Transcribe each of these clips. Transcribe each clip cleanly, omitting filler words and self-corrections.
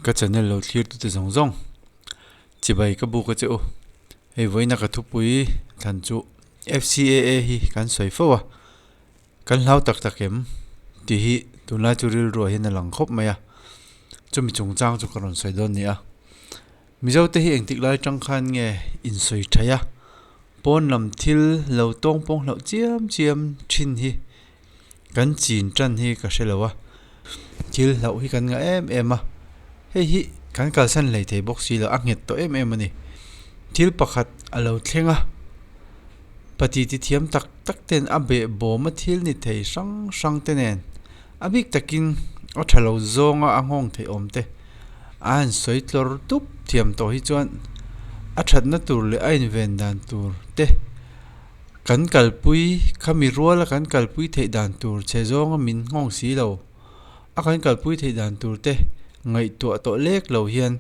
Ka channel lo thlir tute zawng zawng chibai ka buk a che u. Hei vawiina ka thupui thlan chu FCAA hi kan sawi fo a, kan hlau tak tak em tih hi tunlai chu rilruah hian a lang khawp mai a, chumi chungchang chu ka rawn sawi dawn a ni a. Mizo te hi engtik lai tang khan nge insawi thaih a, pawn lam thil lo tawng pawng hlauh chiam chiam thin hi kan chin tan hi ka hre lo a, thil hlauh hi kan ngah em em a, hei hi kan kalsan hlei thei bawk si lo, a nghet tawh em em a ni. Thil pakhat a lo thleng a, pati ti thiam tak tak ten a behbawm a thil ni thei hrang hrang te nen a bik takin a tha lo zawnga a nghawng theih awm te. A han sawi tlawr dup thiam tawh hi chuan a thatna tur leh a inven dan tur te kan kalpui khami ruala kan kalpui theih dan tur chhe zawnga min nghawng si lo a kan kalpui theih dan tur te ngaihtuah tawh lek lo hian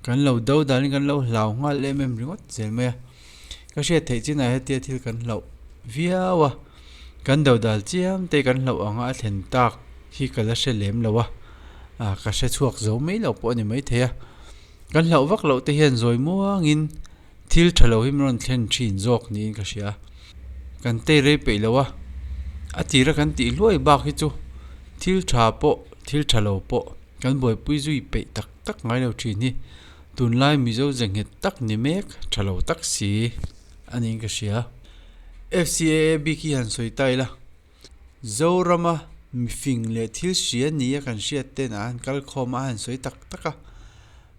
kan lo do danin kan lo hlau nghal em em ringawt zel mai a. Ka hriat theih chinah hetia thil kan hlauh viau a, kan do dal chiam te kan hlauh anga a thlen tak hi ka la hre lem lo a, ah ka hre chhuak zo mai lo pawh a ni maithei a. Kan hlauh vak loh te hian zawi muangin thil tha lo hi min rawn thlen thin zawk niin ka hria. Kan tei rei peih lo a, a tira kan tih hluai bak hi chu thil tha pawh thil tha lo pawh kan buaipui zui peih tak tak ngai lo thin hi. Tunlai Mizo ze nghet tak ni mek tha lo tak si a niin ka hria. FCAA bik hi han sawi ta ila, Zorama mifing leh thil hria nia kan hriat ten a han kal khawm a, a han sawi tak tak a.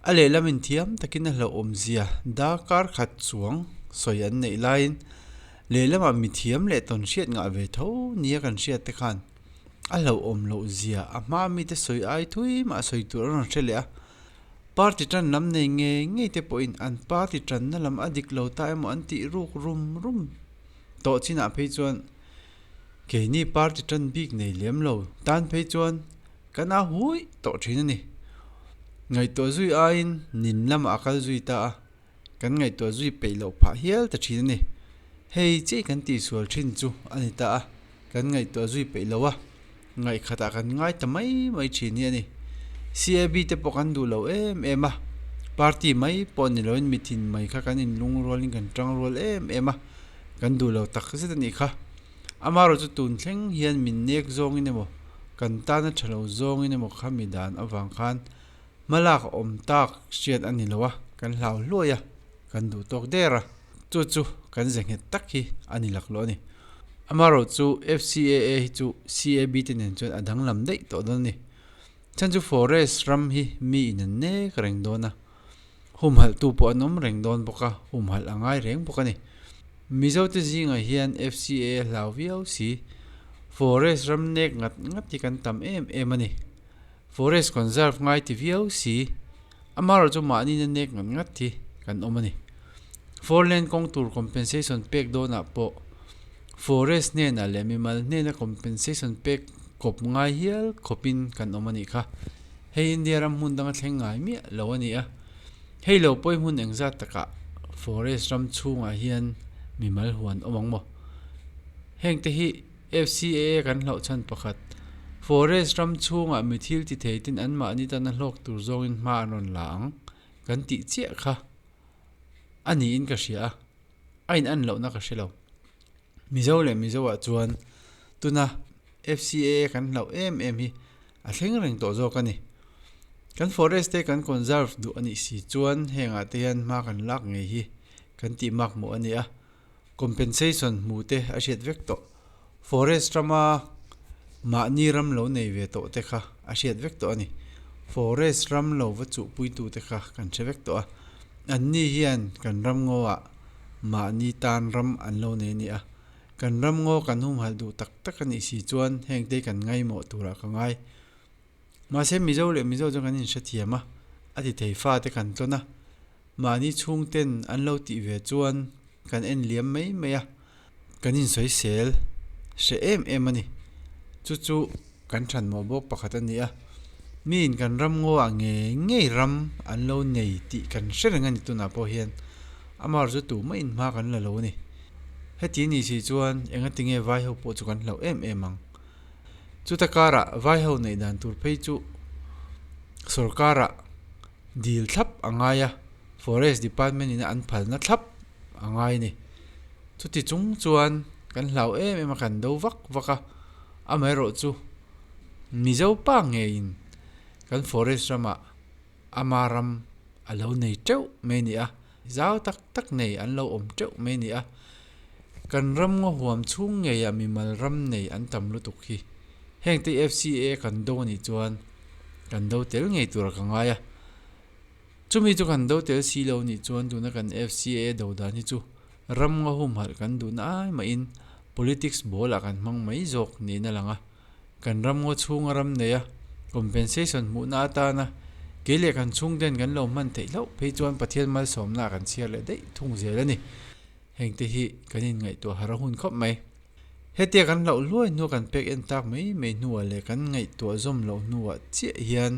A lehlam inthiam takin a hlauhawmzia darkar khat chuang sawi an neih laiin lehlamah mithiam leh tawnhriat ngah ve tho nia kan hriat te khan a hlauhawm loh zia a hma mite sawi ai thui mah sawi tur an rawn hre leh a. Party tan lam nei ngei ngei te pawhin an party tanna lam a dik lo ta emaw an tih ruk rum rum tawh chinah phei chuan keini party tan bik nei lem lo tan phei chuan kan a hui tawh thin a ni. Ngaihtuah zui aiin nin lamah a kal zui ta a, kan ngaihtuah zui peih loh phah hial ta thin a ni. Hei chiah kan tihsual thin chu a ni ta a, kan ngaihtuah zui peih lo a, ngaihkhatah kan ngai ta mai mai thin hi a ni. CAB te pawh kan duh lo em em a, party mai pawh ni loin mithin mai kha kan inlungrualin kan tangrual em em a, kan duh lo tak zet a nih kha. Amaherawh chu tun thleng hian min nek zawngin emaw, kan tana tha lo zawngin emaw kha mi dan avang khan Hmalak a awm tak hriat a ni lo a, kan hlau hluai a, kan duh tawk der a, chu chu kan ze nghet tak hi a ni laklawh a ni. Amaherawh chu FCAA hi chu CAB te nen chuan a danglam daih tawh dawn a ni. Chhan chu forest ram hi mi in an nek reng dawn a, humhalh tu pawh an awm reng dawn bawk a, humhalh a ngai reng bawk a ni. Mizo te zingah hian FCAA hlau viau si, forest ram nek ngat ngat hi kan tam em em a ni. Forest Conserve ngai ti viau si, amaherawh chu mahni na nek ngat ngat hi kan awm a ni. Four lane kawng tur compensation pek dawnah pawh Forest hnenah leh mimal hnena compensation pek kawp ngai hial khawpin kan awm a nih kha. Hei India ram hmun danga thleng ngai miah lo a ni a. Hei lo pawi hmun engzat takah Forest ram chhungah hian mimal huan awm ang maw? Hengte hi. FCAA kan hlauh chhan pakhat, Forest ram chhungah mi thil ti thei ten anmahni tana hlawk tur zawngin hma an rawn la ang kan tih chiah kha a niin ka hria a, a in an lohna ka hre lo. Mizo leh Mizo ah chuan tuna FCAA kan hlauh em em hi a thleng reng tawh zawk a ni. Kan forest te kan conserve duh a nih si chuan hengah te hian hma kan lak ngei hi kan tih makmawh a ni a. Compensation hmu te a hriat vek tawh. Forest rama mahni ram lo nei ve tawh te kha a hriat vek tawh a ni. Forest ram lo va chuhpuitu te kha kan hre vek tawh a. Anni hian kan ram ngawah mahni tan ram an lo nei a ni a. Kan ram ngaw kan humhalh duh tak tak a nih si chuan heng te kan ngaimawh turah ka ngai. Mahse Mizo leh Mizo chuan kan inhrethiam a, a ti thei fate kan tlawn a, mahni chhungten an lo tih ve chuan kan en liam mai mai a, kan insawisel hre em em a ni. Chu chu kan thanmawh bawk pakhat a ni a, miin kan ram ngaw ah ngei ngei ram an lo nei tih kan hre reng a ni tunah pawh hian amaherawh chu tumah in hma kan la lo a ni. Heti ni si chuan engatinge vai ho pawh chu kan hlauh em em ang. Chuta karah vai ho neih dan tur phei chu Sorkarah dil thlap a ngai a, Forest Department in an phalna thlap a ngai a ni. Chuti chung chuan kan hlau em em a, kan do vak vak a, amaherawh chu Mizo pa ngeiin kan forest ramah ama ram a lo nei teuh mai a ni a, zau tak tak nei an lo awm teuh mai a ni a, kan ram ngaw huam chhung ngeiah mimal ram nei an tam lutuk hi. Hengte FCA kan do anih chuan kan do tel ngei tur a ka ngai a, chumi chu kan do tel si lo anih chuan tuna kan FCA do dan hi chu ram nga humhalh kan duhna ai mahin politics ball ah kan hmang mai zawk niin a lang a, kan ram ngaw chhunga ram nei a compensation hmuhna atana kei leh kan chhungten kan lo hman theih hlauh phei chuan Pathian malsawmna ah kan chhiar leh daih thung zel a ni. Hengte hi kan inngaihtuah har a hun khawp mai. Hetia kan hlauh hluai hnu kan pek en tak mai mai hnuah leh kan ngaihtuah zawm loh hnuah chiah hian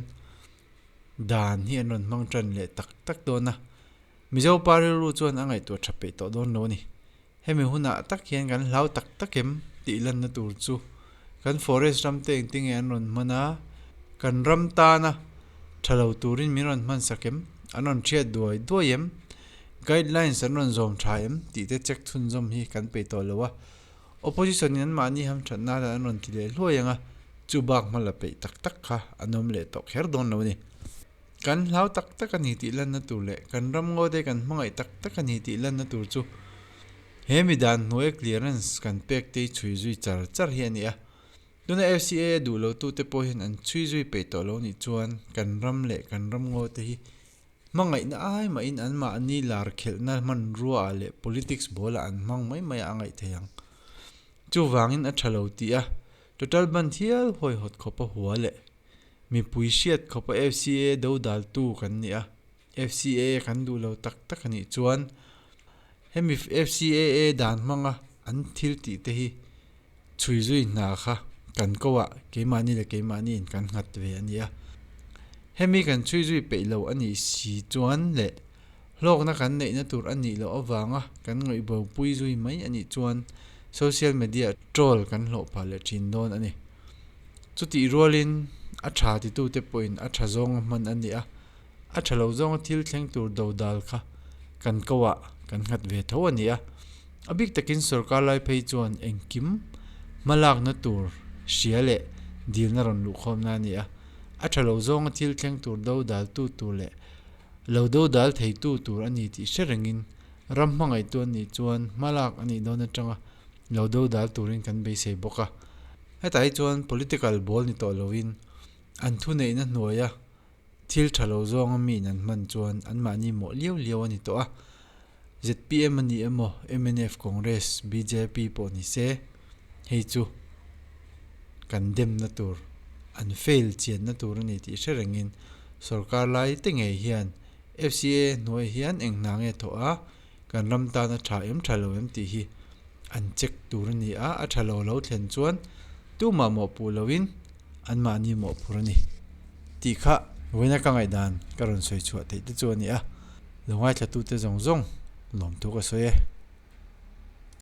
dan hi an rawn hmang tan leh tak tak dawn a. Mizo pa rilru chuan a ngaihtuah tha peih tawh dawn lo a ni. Hemi hunah tak hian kan hlau tak tak em tih lanna tur chu kan forest ram te engtin nge an rawn hman a, kan ram tana tha lo turin min rawn hman sak em, an rawn hriat duai duai em? Guidelines an rawn zawm tha em tih te check chhunzawm hi kan peih tawh lo a, opposition in anmahni hamthat nan an rawn ti leh hluai ang a, chu bak hma la peih tak tak kha an awm leh tawh kher dawn lo a ni. Kan hlau tak tak a ni tih lanna tur leh kan ram ngaw te kan hmangaih tak tak a ni tih lanna tur chu he mi dan hnuaia clearance kan pek te hi chhui zui char char hi a ni a. Tuna FCA a duh lo tute pawh hian an chhui zui peih tawh lo nih chuan kan ram leh kan ram ngaw te hi Hmangaihna ai mahin anmahni lar khelhna hmanrua ah leh politics ball ah an hmang mai mai a ngaih thei ang. Chuvangin a tha lo tih a, total ban hial huaihawt khawpa hua leh mipui hriat khawpa FCA do daltu kan ni a, FCAA kan duh lo tak tak a nih chuan hemi FCAA dan hmanga an thil tih te hi Chhui zui hna kha kan ko ah keimahni leh keimahni in kan nghat ve a ni a. Hemi kan chhui zui peih lo a nih si chuan leh hlawkna kan neihna tur a nih loh avanga kan ngaihbopui zui mai a nih chuan social media troll kan hlawh phah leh thin dawn a ni. Chutih rualin a tha titute pawhin a tha zawnga hman a ni a, a tha lo zawnga thil thleng tur dodal kha kan ko ah kan nghat ve tho a ni a. A bik takin sorkar lai phei chuan engkim hmalakna tur hria leh dilna rawn luhkhawmna a ni a. A tha lo zawnga thil thleng tur do daltu tur leh lo do dal theitu tur a ni tih hre rengin ram hmangaihtu an nih chuan hmalak a nih dawn atanga lo do dal turin kan beisei bawk a. Hetah hi chuan political ball ni tawh loin an thuneihna hnuaia Thil tha lo zawnga miin an hman chuan anmahni mawh liau liau a ni tawh a. Zpm a ni emaw, mnf, Congress, bjp pawh ni se, hei chu kan demna tur, an fail chianna tur a ni tih hre rengin sorkar lai te ngei hian FCA hnuai hian eng hna nge thawh a, kan ram tan a tha em tha lo em tih hi an check tur a ni a, a tha lo lo thlen chuan tumah mawhpuh loin anmahni mawhphur a ni tih kha vawiina ka ngaihdan ka rawn sawi chhuah theih te chu a ni a, lo ngaithlatute zawng zawng lawmthu ka sawi e.